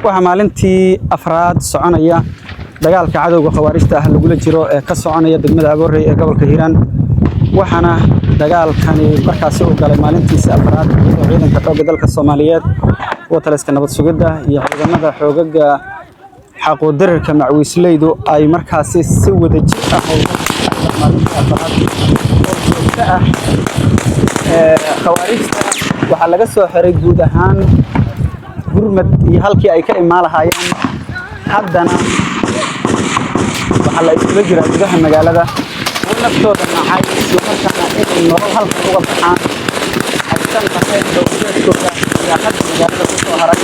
Waxaa maalintii afraad soconaya dagaalka cadowga Khawaarijta ah lagula jiro ee ka soconaya degmada Aboorey ee gobolka Hiiraan. Waxaana dagaalkani markaasi uu galay maalintiisa afraad, iyadoo ciidanka xoogga dalka Soomaaliyeed, kuwa taliska nabad sugidda iyo ciidamada xoogaga xaquudirirka Macwiisleydu ay markaasi si wadajir ah maalintii afraad oo joogto ah. Khawaarijta waxaa laga soo xiray guud ahaan gurmad iyo halkii ay ka imaan lahaayeen. Haddana waxaa la iskula jiraa gudaha magaalada. Kuwo naftooda nacay, islamarkaana inay nolol halkan uga baxaan aysan lahayn dowladeedkooda, ayaa hadda magaalada ku soo haray,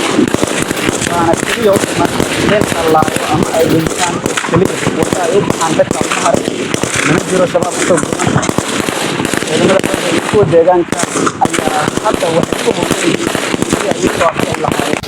waana keliya u dhiman in la laayo ama ay dhintaan oo keliya. Waddo ay u baxaan xitaa uma harin, mana jiro Shabaab usoo guran. Ciidamada xoogga iyo kuwa deegaanka ayaa hadda waxay ku howlan yihiin sidii ay usoo afjari lahaayeen.